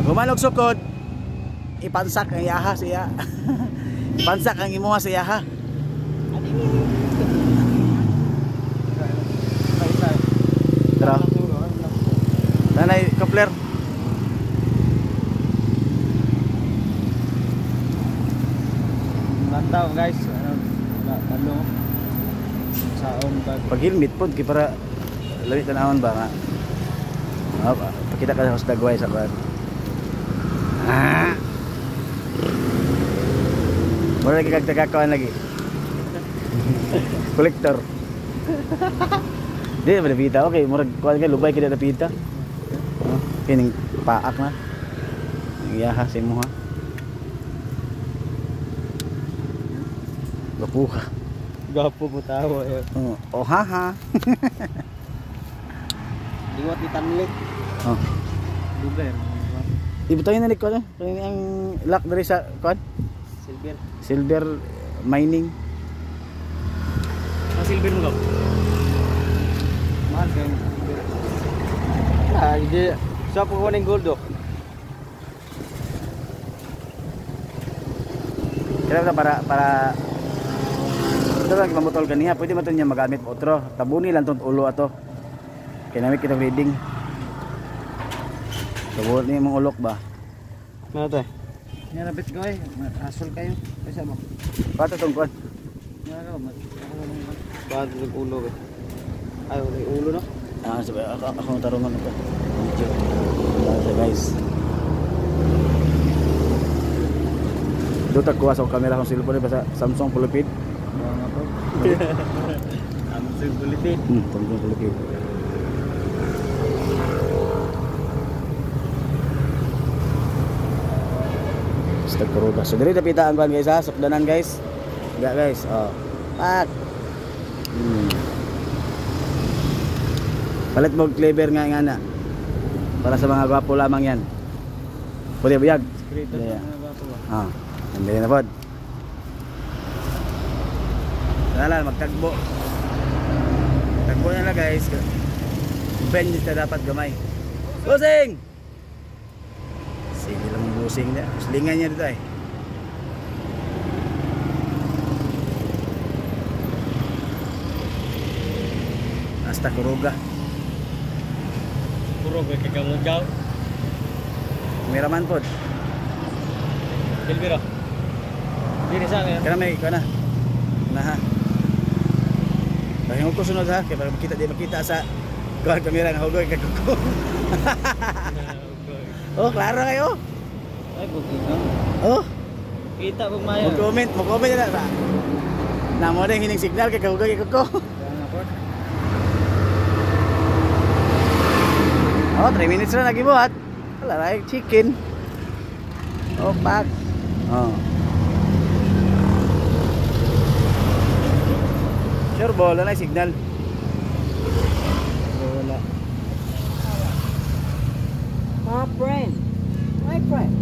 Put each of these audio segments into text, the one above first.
Pag humanog sukod, ipansak ang iyaha siya. Ipansak ang imuha sa iyaha. Tara. Tanay coupler. Lantaw guys, ano saon pag Pag helmet pod kay para lami tanawon ba nga. Ah, pakita ka sa dagway sa kuan. Ah. Wala lagi kag tagakuan lagi. Kolektor. Di ba napita? Okay, murag kuan kay lubay kay napita. Oh, kining paak na. Iyaha sa imuha. Gapuha. Gapo po tao eh. Oh, oh ha ha. Liwat ni Tanlit. Oh. Dugay. Ibutangin na ni kuan. Kani ang lock diri sa kuan. Silver. Silver mining. Ang silver mo gap. Mahal kayo silver. Ah, hindi. Sa po ko ng gold oh. Kaya para ito lang mamutol kaniya, pwede man to niya magamit otro. Tabuni lang tong ulo ato. Kaya namin kitang reading. Tabuni mong ulok ba? Ano to eh? Nalapit ko eh. Asol kayo. Kasi mo. Pato tong kuan. Ba't yung ulo eh? Ay, wala yung ulo no? Ah, sabi, ako ang tarungan ito. Medyo. Sa guys. Doon tagkuha sa kamera kong cellphone basta Samsung Pulupid. Mga po. Samsung Pulupid. Samsung Pulupid. Basta kuruga. So diri dapita ang kuan guys ha, sukdanan guys. Ga guys, oh. Pak. Palit mo clever nga nga na. Para sa mga gwapo lamang yan. Pwede buyag. Sekreto sa mga gwapo ba? Ah, nandito na pod. Sana magtagbo. Tagbo na lang guys. Bend na dapat gamay. Busing! Sige lang busing niya. Slingan niya dito eh. Hasta kuruga. Kuruga kay kamuggaw. Miraman pod. Silvero. Diri sa akin. Kana may kana. Na ha. Pahingog ko sunod ha kay para makita di makita sa kuan kamera nga hugoy kay kuko. Oh, klaro kayo. Ay, bugi no. Oh, Kita kung mayo. mo-comment na sa. Na mo na hining signal kay kahugoy kay kuko. Oh, 3 minutes na nagibuhat. Wala ra chicken. Oh, pak. Oh. Sure ball, wala na signal. Wala. My friend. My friend.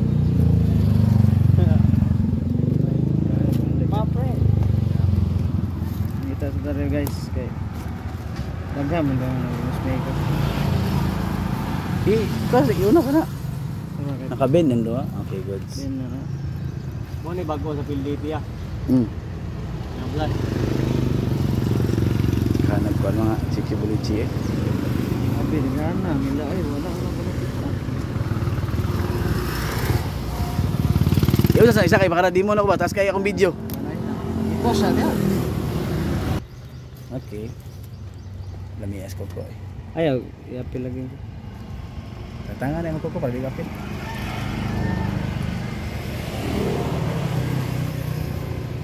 My friend. Dito sa tayo guys kay daghan man daw ng maker. Eh, kasi yun na. Naka-bend nando ah. Okay, good. Ben na. Mo ni bago sa PLDT ah. Nablan. Kanag ko mga chiki bulichi eh. Abi na mila ay wala ko na kita. Yo sa isa kay baka di mo na ko ba taas kay akong video. I-post na diya. Okay. Lamias ko ko eh. Ayaw, i-apil lagi. Tatangan na mo ko para di kapit.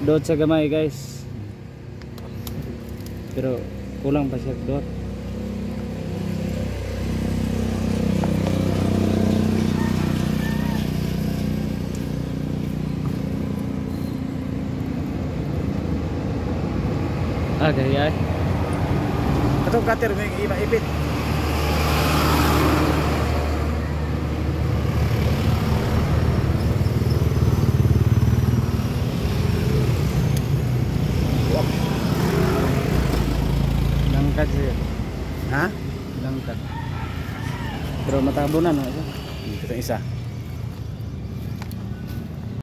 Dot sa gamay guys. Pero kulang pa siya dot. Ah, kaya. Atong cutter may iba ipit. Langkad siya. Ha? Langkad. Pero matabunan no. Ito isa.